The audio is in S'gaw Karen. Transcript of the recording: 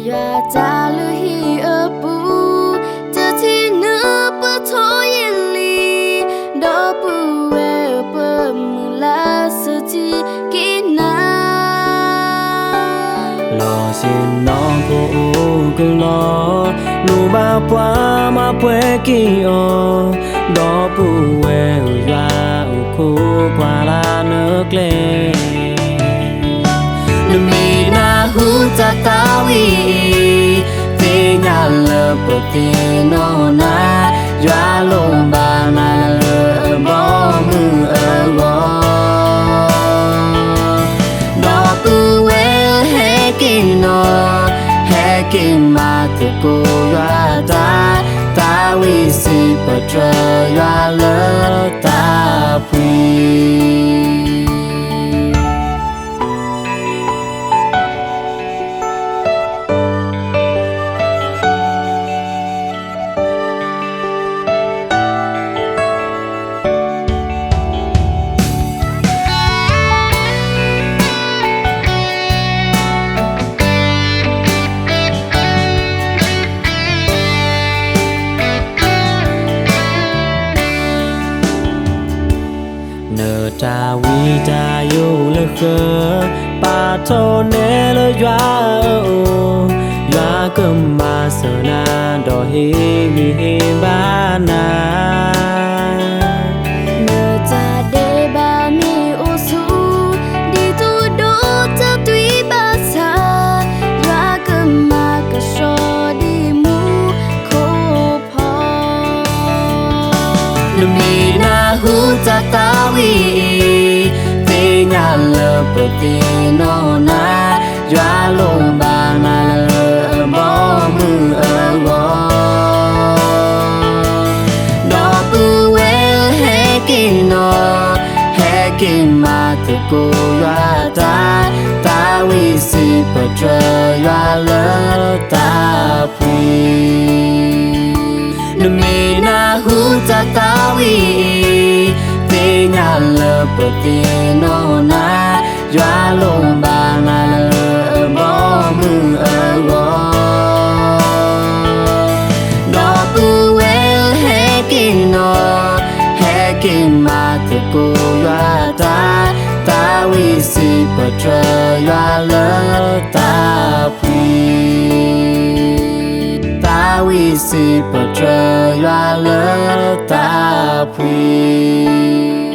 ယွၤတၢ်လုၢ်ဟံၣ်အပူၤ, တထံၣ်နုၢ်ပထီၣ်ယံာ်လံ, ဒီပုၢ်ဝဲၢ်ပမုၢ်လၢ်ဆၢထံၣ်က့ၤနၤ လီၤဆ့ၣ်နီၤဖိအိၣ်ကလီ, လိၣ်ဘၣ်ပှၤမၤပှဲၤက့ၤအီၤ, ဒီပုၢ်ဝဲၢ်ဧၢ ယွၤအိၣ်ခိးကွၢ်လၢနကျဲ, နမ့ၢ်နၢ်ဟူတၢ်သးဝံၣ်အံၤ, သ့ၣ်ညါလၢပသ့ၣ်နီၣ်နၤ, ယွၤလိၣ်ဘၣ်နၤလၢအဘီအမုၢ်အဂီၢ် ဒီပုၢ်ဝဲၢ်ဧၢ ဟဲက့ၤနီၤ, ဟဲက့ၤမၤသကိးယွၤအတၢ်, သးဝံၣ်စံးပတြၢၤယွၤလၢတၢ်ဖှံ နတၢ်ဝံတၢ်ယိးလၢဃၢၤ, ပာ်ထီၣ်နဲလၢယွၤအအိၣ်, ယွၤကမၤစၢၤနၤ, ဒီးဟ့ၣ်ဂံၢ်ဟ့ၣ်ဘါနၤ နတၢ်ဒဲးဘးမ့ၢ်အိၣ်ဆူၣ်, ဒ်သိဒိတၢ်သွံၣ်ဘၣ်ဆၣ်, ယွၤကမၤကဆှီဒ်မူခိၣ်ဖီ နမ့ၢ်နၢ်ဟူတၢ်သးဝံၣ်အံၤ, သ့ၣ်ညါလၢပသ့ၣ်နီၣ်နၤ, ယွၤလိၣ်ဘၣ်နၤလၢအဘီအမုၢ်အဂီၢ် ဒီပုၢ်ဝဲၢ်ဧၢ ဟဲက့ၤနီၤ, ဟဲက့ၤမၤသကိးယွၤအတၢ်, သးဝံၣ်စံးပတြၢၤယွၤလၢတၢ်ဖှံ နမ့ၢ်နၢ်ဟူတၢ်သးဝံၣ်အံၤ, သ့ၣ်ညါလၢပသ့ၣ်နီၣ်နၤ, ယွၤလိၣ်ဘၣ်နၤလၢအဘီအမုၢ်အဂီၢ် ဒီပုၢ်ဝဲၢ်ဧၢ ဟဲက့ၤနီၤ, ဟဲက့ၤမၤသကိးယွၤအတၢ်, သးဝံၣ်စံးပတြၢၤယွၤလၢတၢ်ဖှံ သးဝံၣ်စံးပတြၢၤယွၤလၢတၢ်ဖှံ